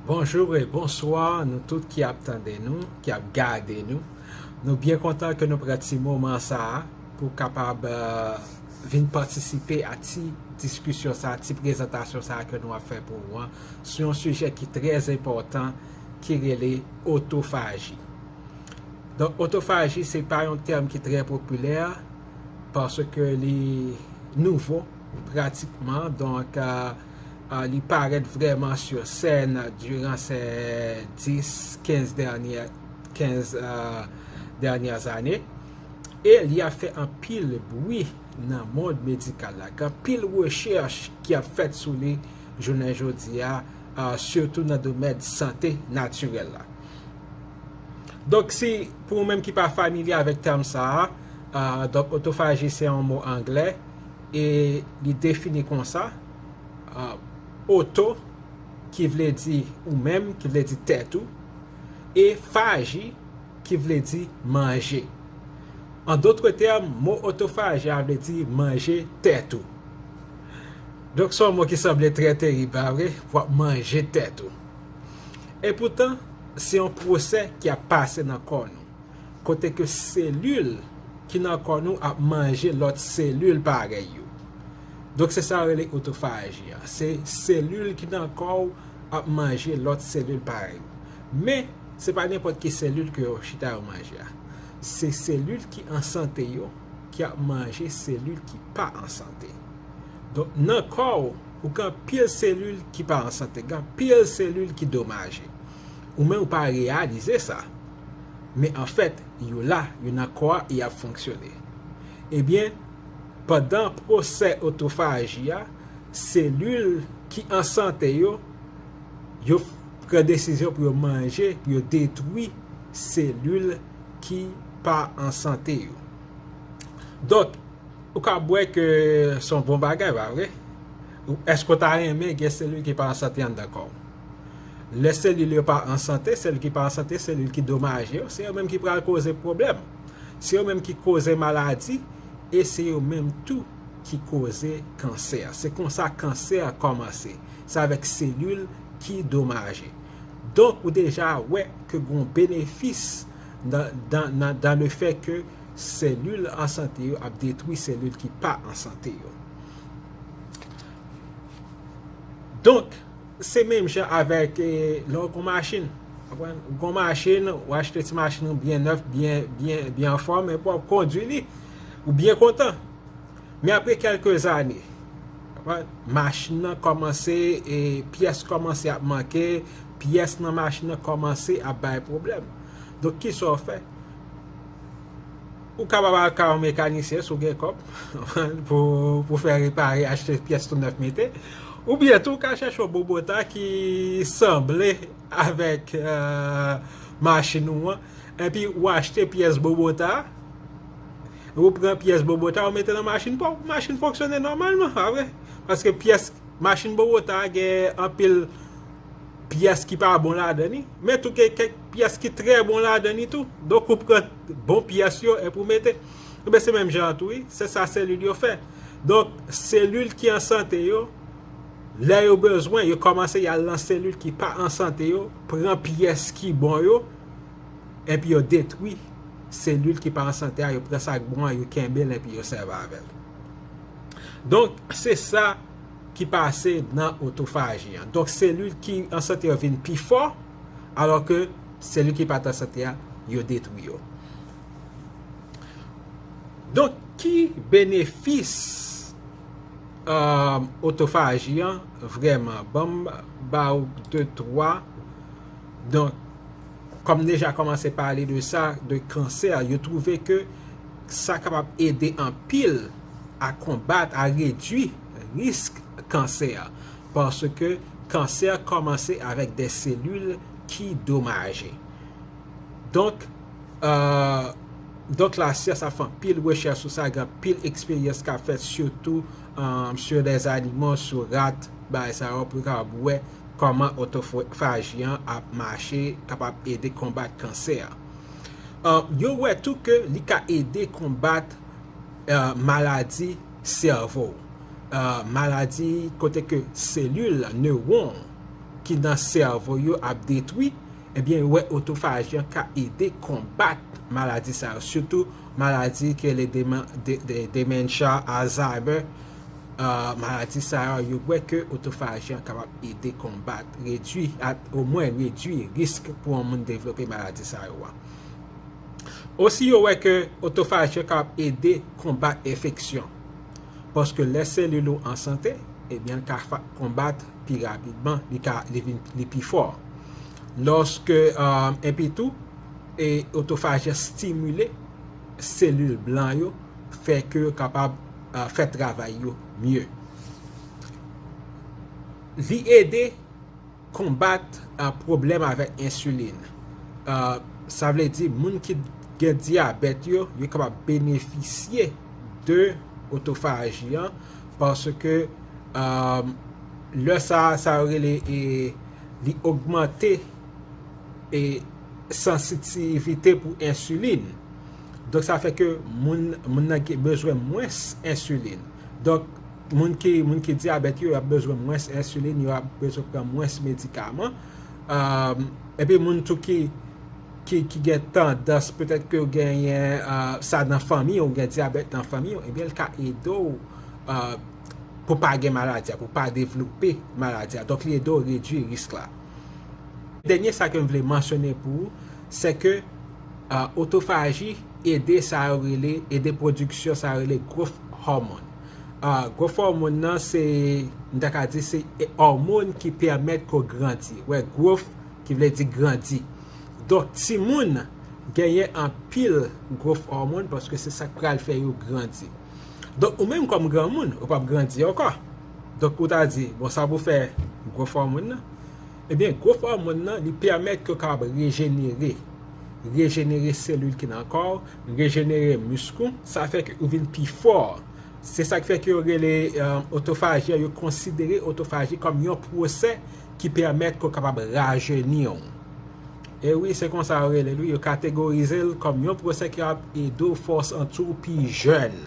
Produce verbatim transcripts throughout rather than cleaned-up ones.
Bonjou e bonswa nou tout ki ap tande nou, ki ap gade nou. Nou byen kontan ke nou pran ti moman sa a pou kapab, eh, vin patisipe a ti diskisyon sa a, ti prezantasyon sa a ke nou ap fè pou ou an, sou yon sijè ki trè enpòtan, ki rele otofaji. Donk, otofaji se pa yon tèm ki trè popilè, paske li nouvo, pratikman. Donk, eh, eh, li parèt vrèman sou sèn diran se dis, kenz dènyè, kenz, eh, dènyè ane. E li ap fè anpil bwi nan mond medikal la. Gen anpil rechèch ki ap fèt sou li jounen jodi a, eh, sitou nan domèn sante natirèl la. Donk, si pou ou menm ki pa familye avèk tèm sa a, ah, donk, otofaji se yon mo anglè e li defini konsa, ah, oto, ki vle di ou menm, ki vle di tèt ou, e faji, ki vle di manje. An dotre tèm, mo otofaji a vle di manje tèt ou. Donk, se yon mo ki sanble trè terib, pa vre? W ap manje tèt ou. Epoutan, se yon pwosè ki ap pase nan kò nou, kote ke selil ki nan kò nou ap manje lòt selil parèy yo. Donk, se sa yo rele otofaji a. Se selil ki nan kò w ap manje lòt selil parèy yo. Men, se pa nenpòt ki selil ke yo chita yo manje a. Se selil ki an sante yo ki ap manje selil ki pa an sante. Donk, nan kò w, ou gen anpil selil ki pa an sante, gen anpil selil ki domaje. Ou menm ou pa reyalize sa. Men anfèt, yo la, yo nan kò a e y ap fonksyone. Ebyen, pandan pwosè otofaji a, selil ki an sante yo, yo pran desizyon pou yo manje, pou yo detwi selil ki pa an sante yo. Donk, ou ka wè ke se yon bon bagay, pa vre? Èske w ta renmen gen selil ki pa an sante anndan kò w? Lè selil yo pa an sante, selil ki pa an sante, selil ki domaje yo, se yo menm ki pral koze pwoblèm. Se yo menm ki koze maladi, e se yo menm tou ki koze kansè. Se konsa kansè a kòmanse. Se avèk selil ki domaje. Donk, ou deja wè ke gen yon benefis nan, nan, nan, dans le fait que selil an sante yo ap detwi selil ki pa an sante yo. Donk, se menm jan avèk, eh, lè w gon machin. Konprann? Ou gon machin, ou achte ti machin ou byen nèf, byen, byen, byen anfòm, epi w ap kondwi li. Ou byen kontan. Men apre kèlke zane, konprann? Machin nan kòmanse, e pyès kòmanse ap manke, pyès nan machin nan kòmanse ap bay pwoblèm. Donk, kisa w fè? Ou kapab al kay yon mekanisyen si w gen kòb pou, pou fè repare, achte pyès tou nèf mete. Oubyen tou, ou ka chèche yon bobota ki sanble avèk, eh, machin ou an, epi ou achte pyès bobota a, ou pran pyès bobota a, ou mete nan machin pa w, machin fonksyone nòmalman, pa vre? Paske pyès, machin bobota a gen anpil pyès ki pa bon ladan li, men tou gen kèk pyès ki trè bon ladan li tou. Donk, ou pran bon pyès yo epi ou mete. Ebyen, se menm jan an tou, wi. Se sa selil yo fè. Donk, selil ki an sante yo, lè yo bezwen, yo kòmanse y al nan selil ki pa an sante yo, pran pyès ki bon yo, epi yo detwi selil ki pa an sante a, yo pran sa k bon an, yo kenbe l, epi yo sèvi avè l. Donk, se sa ki pase nan otofaji an. Donk, selil ki an sante yo vin pi fò, alò ke selil ki pa t an sante a, yo detwi yo. Donk, ki benefis, euh, otofaji an vrèman? Ban m ba w de, twa. Donk, kòm m deja kòmanse pale de sa, de kansè, yo twouve ke sa kapab ede anpil a konbat, a redui risk kansè, paske kansè kòmanse avèk de selil ki domaje. Donk, euh, donk, lasyans ap fè anpil rechèch sou sa, gen anpil eksperyans k ap fèt, sitou, euh, sur des animaux, sou rat, bagay sa yo, pou yo kapab wè kòman otofaji an ap mache, kapab ede konbat kansè. Euh, yo wè tou ke li ka ede konbat, euh, maladi sèvo. Euh, maladi kote ke selil, newon, ki nan sèvo yo ap detwi, ebyen, yo wè otofaji an ka ede konbat maladi sa yo, sitou maladi ke le demen- de- de- dementia, Alzheimer, uh, maladi sa yo, yo wè ke otofaji an kapab ede konbat, redwi, at omwen redwi risk pou yon moun devlope maladi sa yo a. Osi, yo wè ke otofaji an kapab ede konbat enfeksyon. Paske lè selil ou an sante, ebyen, l ka fa- konbat pi rapidman, li ka li vin li pi fò. Lòske, um, epi tou, e otofaji an stimile selil blan yo, fè ke yo kapab uh, fè travay yo mye. Li ede konbat uh, pwoblèm avèk ensilin. Uh, sa vle di, moun ki gen dyabèt yo, yo kapab benefisye de otofaji an, paske um, lè sa, sa yo rele, e, li ogmante e sansitivite pou ensilin. Donk, sa fè ke moun, moun nan gen bezwen mwens ensilin. Donk, moun ki, moun ki dyabèt yo, y ap bezwen mwens ensilin, yo ap bezwen pran mwens medikaman. Um, epi moun tou ki, ki, ki gen tandans, petèt ke w genyen uh, sa nan fanmi w, ou gen dyabèt nan fanmi w, ebyen, l ka ede w uh, pou pa gen maladi a, pou pa devlope maladi a. Donk, li ede w redwi risk la. Dènye sa ke m vle mansyone pou ou, se ke uh, otofaji ede sa yo rele, ede pwodiksyon sa yo rele growth hormone. Uh, growth hormone nan se, m ta ka di, se òmòn ki pèmèt ke w grandi. Wè, growth ki vle di grandi. Donk, timoun genyen anpil growth hormone paske se sa k pral fè yo grandi. Donk, ou menm kòm granmoun, ou p ap grandi ankò. Donk, ou ta di, bon, sa pou fè growth hormone nan? Ebyen, growth hormone nan, li pèmèt ke w kapab rejenere. Rejenere selil ki nan kò w, rejenere misk ou, sa fè ke ou vin pi fò. Se sa k fè ke yo rele um, otofaji an, yo konsidere otofaji kòm yon pwosè ki pèmèt ke w kapab rajeni w. E wi, se konsa yo rele l, wi, yo kategorize l kòm yon pwosè ki ap ede w fè w santi w pi jèn.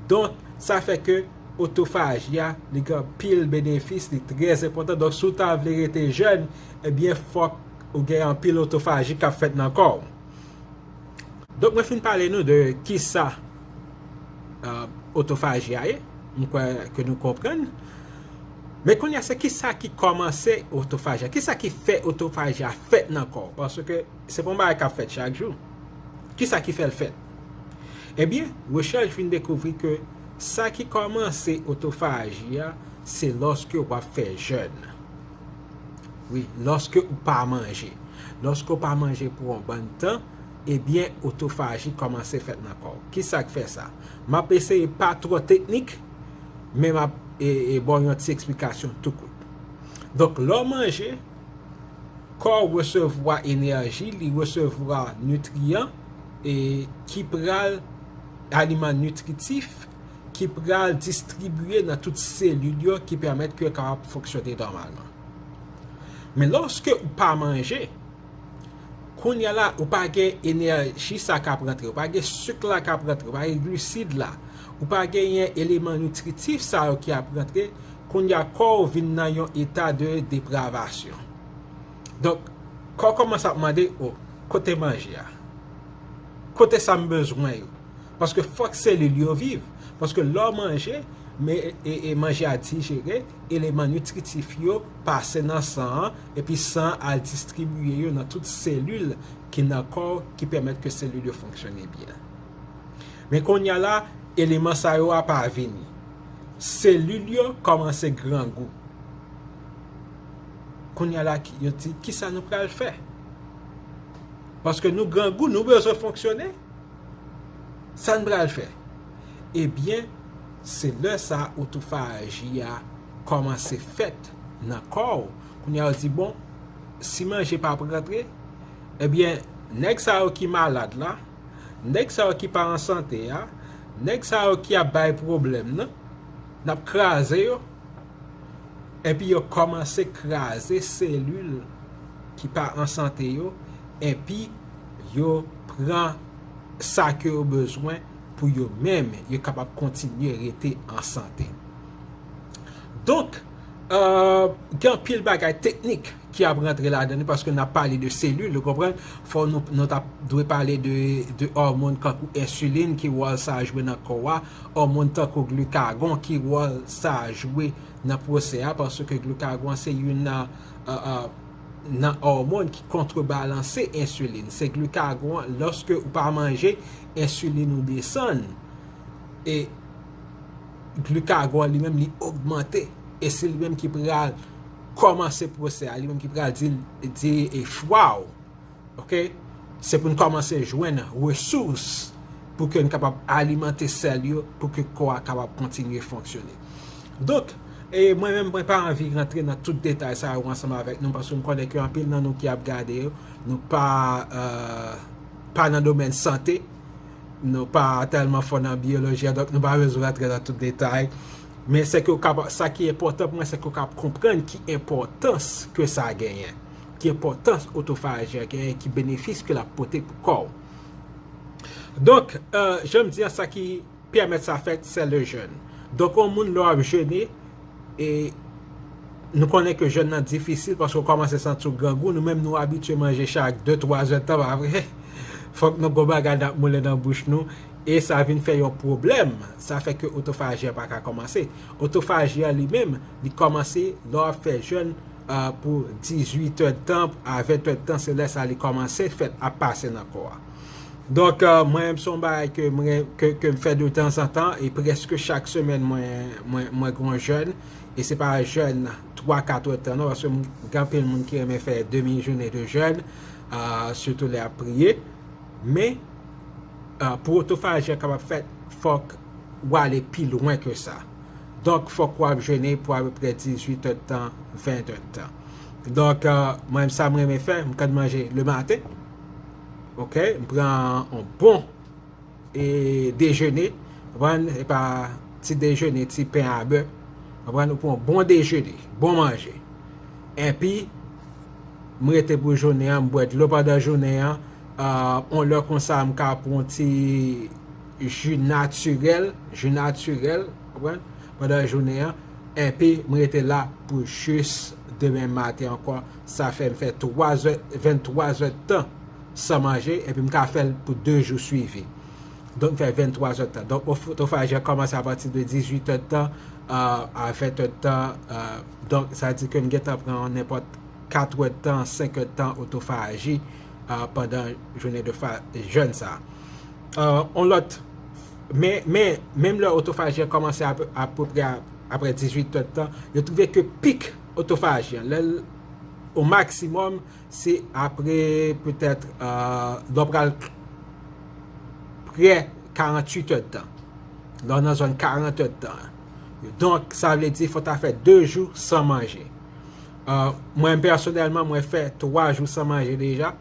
Donk, sa fè ke otofaji a, li gen anpil benefis, li trè enpòtan. Donk, si w ta vle rete jèn, ebyen, fòk ou gen anpil otofaji k ap fèt nan kò w. Donk, mwen fin pale nou de kisa uh, otofaji a ye. M kwè ke nou konprann. Men kounye a, se kisa ki kòmanse otofaji a? Kisa ki fè otofaji a fèt nan kò w? Paske se pa yon bagay k ap fèt chak jou. Kisa ki fè l fèt? Ebyen, rechèch vin dekouvri ke sa ki kòmanse otofaji a, se lòske w ap fè jèn. Wi, lòske ou pa manje. Lòske ou pa manje pou yon bann tan, ebyen, otofaji kòmanse fèt nan kò w. Kisa k fè sa? M ap eseye pa twò teknik, men m ap e, e, ba w yon ti eksplikasyon tou kout. Donk, lè w manje, kò w resevwa enèji, li resevwa nitriyan e ki pral, aliman nitritif, ki pral distribiye nan tout selil yo ki pèmèt ke yo kapab fonksyone nòmalman. Men lòske ou pa manje, kounye a la, ou pa gen enèji sa k ap rantre, ou pa gen sik la k ap rantre, ou pa gen glisid la, ou pa genyen eleman nitritif sa yo ki ap rantre, kounye a kò w vin nan yon eta de depravasyon. Donk, kò w kòmanse ap mande, o, kote manje a? Kote sa m bezwen yo? Paske fòk selil yo viv. Paske lè w manje, men, e, e manje a dijere, eleman nitritif yo pase nan san an, epi san an al distribiye yo nan tout selil ki nan kò w, ki pèmèt ke selil yo fonksyone byen. Men kounye a la, eleman sa yo a pa vini. Selil yo kòmanse grangou. Kounye a la, ki- yo di, kisa nou pral fè? Paske nou grangou, nou bezwen fonksyone. Sa n pral fè? Ebyen, se lè sa otofaji a kòmanse fèt nan kò w. Kounye a, yo di, bon, si manje p ap rantre, ebyen, nèg sa yo ki malad la, nèg sa yo ki pa an sante a, nèg sa yo ki ap bay pwoblèm nan, n ap kraze yo. Epi yo kòmanse kraze selil ki pa an sante yo, epi yo pran sa ke yo bezwen pou yo menm, yo kapab kontinye rete an sante. Donk, Euh, gen anpil bagay teknik ki ap rantre ladan li, paske n ap pale de selil, ou konprann? Fò nou, nou t ap dwe pale de, de òmòn kankou ensilin, ki wòl sa jwe nan kò a, òmòn tankou glikagon, ki wòl sa jwe nan pwosè a, paske glikagon se youn nan, euh, euh, nan òmòn ki kontrebalanse ensilin. Se glikagon an, lòske ou pa manje, ensilin ou desann. E glikagon an li menm li ogmante. E se li menm ki pral kòmanse pwosè a, li menm ki pral di, di e fwa w. Oke? Se pou n kòmanse jwenn resous pou ke n kapab alimante sèl yo, pou ke kò a kapab kontinye fonksyone. Donk, e mwen menm, mwen pa anvi rantre nan tout detay sa yo ansanm avèk nou, paske m konnen ke anpil nan nou ki ap gade yo, nou pa, euh, pa nan domèn sante, nou pa tèlman fò nan biyoloji a, donk nou pa bezwen rantre nan tout detay. Men se ke w kapab, sa ki enpòtan pou mwen, se ke w kapab konprann ki enpòtans ke sa genyen, ki enpòtans otofaji a genyen, ki benefis ke l ap pote pou kò w. Donk, euh, jan m di an, sa ki pèmèt sa fèt, se le jèn. Donk, yon moun lè w ap jene, e nou konnen ke jèn nan difisil paske w kòmanse santi w grangou. Nou menm, nou abitye manje chak de, twa zè tan, pa vre? Fòk nou gon bagay n ap moulen nan bouch nou. E sa vin fè yon pwoblèm. Sa fè ke otofaji a pa ka kòmanse. Otofaji a li menm, li kòmanse lè w ap fè jèn, euh, pou dizuit èdtan a ventèdtan, se lè sa li kòmanse fèt ap pase nan kò a. Donk, euh, mwen menm, se yon bagay ke mwen, ke, ke m fè de tanzantan, e prèske chak semèn mwen, mwen, mwen gon jèn, e se pa jèn twa, kat èdtan non, paske m, gen anpil moun ki renmen fè demi jounen de jèn, euh, sitou lè y ap priye. Men, euh, pou otofaji a kapab fèt, fòk w ale pi lwen ke sa. Donk, fòk w ap jene pou apeprè dizuit èdtan, ventèdtan. Donk, euh, mwen, sa m renmen fè, m konn manje le maten. Oke? M pran yon bon, e, dejene. Konprann? E pa ti dejene, ti pen a bè. Konprann? Ou pran yon bon dejene, bon manje. Enpi, m rete pou jounen an, m bwè dlo pandan jounen an. Ah, yon lè konsa, m ka pran yon ti ji natirèl, ji natirèl, konprann? Pandan jounen an. Enpi, m rete la pou jis demen maten ankò. Sa fè m fè twa zè, venntwa zèdtan san manje, enpi m ka fè l pou de jou swivi. Donk, m fè venntwa zèdtan. Donk, otofaji a kòmanse apati de dizuit èdtan, euh, a ventèdtan. Euh, donk, sa di ke m gentan pran nenpòt kat èdtan, senk èdtan otofaji, euh, pandan jounen de fa-, jèn sa. Euh, on lòt, men, men, menm lè otofaji a kòmanse ap-, apeprè a-, aprè dizuit èdtan, yo twouve ke pik otofaji an, lè l o maksimòm, se aprè petèt, euh, lè w pral prè karantuit èdtan. Lè w nan zòn karant èdtan. Donk, sa vle di fò w ta fè de jou san manje. Euh, mwen, pèsonèlman, mwen fè twa jou san manje deja.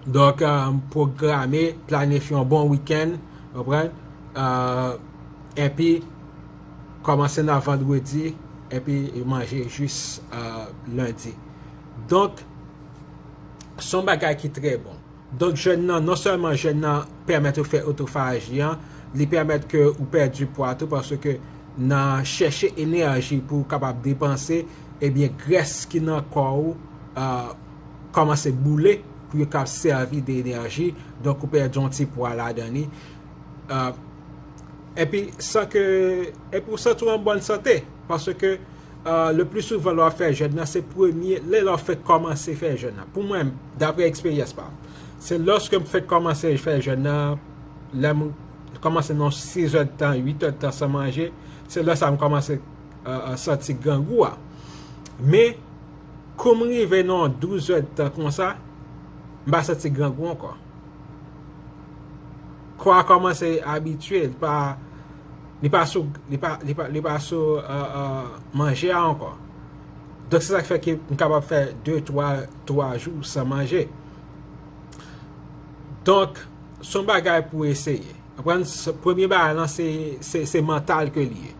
Donk, euh, m pwograme, planifye yon bon wikenn, w konprann? Euh, enpi, kòmanse nan vandredi, enpi manje jis, euh, lendi. Donk, se yon bagay ki trè bon. Donk, jèn nan, non sèlman jèn nan pèmèt ou fè otofaji an, li pèmèt ke ou pèdi pwa tou, paske nan chèche enèji pou ou kapab depanse, ebyen, grès ki nan kò ou, euh, kòmanse boule pou yo kab sèvi de enèji. Donk, ou pèdi yon ti pwa ladan li. Euh, epi, san ke, epi ou santi w an bòn sante, paske, euh, le pli souvan, lè w ap fè jèn nan, se premye, lè, lè w fèk kòmanse fè jèn nan. Pou mwen, daprè eksperyans pa m, se lòske m fèk kòmanse fè jèn nan, lè m kòmanse nan sis èdtan, uit èdtan san manje, se lè sa m kòmanse, euh, euh, santi grangou a. Men, kou m rive nan douz èdtan konsa, m pa santi grangou ankò. Kò a kòmanse abitye, li pa, li pa sou, li pa, li pa, li pa sou, euh, euh, manje a ankò. Donk, se sa k fè ke m kapab fè de, twa, twa jou san manje. Donk, se yon bagay pou eseye. Konprann? Se, premye bagay lan, se, se, se mantal ke li ye.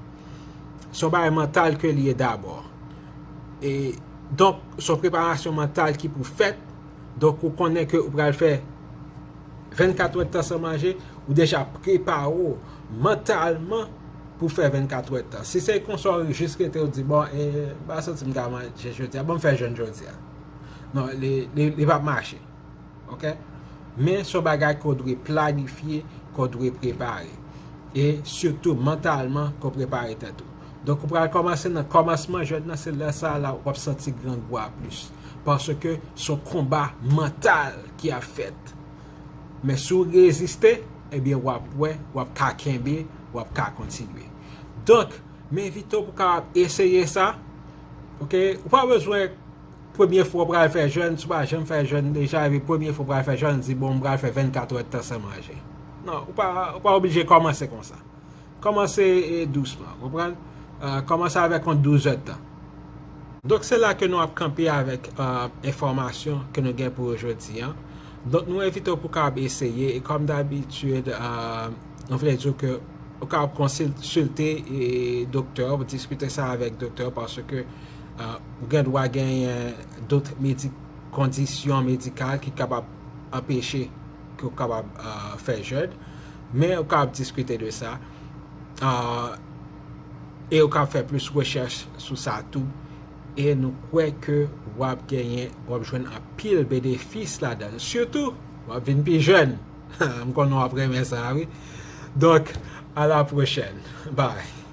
Se yon bagay mantal ke li ye dabò. E, donk, se yon preparasyon mantal ki pou fèt. Donk, ou konnen ke ou pral fè vennkat èdtan san manje, ou deja prepare w mantalman pou fè vennkat èdtan. Si se konsa w jis rete, w di, bon, e, m pa santi m ka manje jodi a, bon, m fè jèn jodi a. Non, li, li, li p ap mache. Ok? Men se yon bagay ke w dwe planifye, ke w dwe prepare. E sitou mantalman, ke w prepare tèt ou. Donk, ou pral kòmanse nan kòmansman jèn nan, se lè sa la w ap santi grangou a plis. Paske se yon konba mantal ki ap fèt. Men si w reziste, ebyen, w ap wè, w ap ka kenbe, w ap ka kontinye. Donk, m envite w pou w kapab eseye sa. Ok? Ou pa bezwen premye fwa w pral fè jèn, si w pa janm fè jèn deja, epi premye fwa w pral fè jèn, di, bon, m pral fè vennkat èdtan san manje. Non, ou pa, ou pa oblije kòmanse konsa. Kòmanse, e, dousman, konprann? E, kòmanse avèk yon douz èdtan. Donk, se la ke nou ap kanpe avèk, e, enfòmasyon ke nou gen pou jodi a. Donk, nou envite w pou w kapab eseye, e kòm dabitid, e, nou vle di w ke ou kapab konsilte, e, doktè w, diskite sa avèk doktè w, paske, e, ou gen dwa genyen dòt medi-, kondisyon medikal ki kapab anpeche ke w kapab, e, fè jèn. Men ou kapab diskite de sa. E, e ou kapab fè plis rechèch sou sa tou. E nou kwè ke w ap genyen, w ap jwenn anpil benefis ladan l. Sitou, w ap vin pi jèn. M konnen w ap renmen sa, wi. Donk, a la pwochèn. Bye.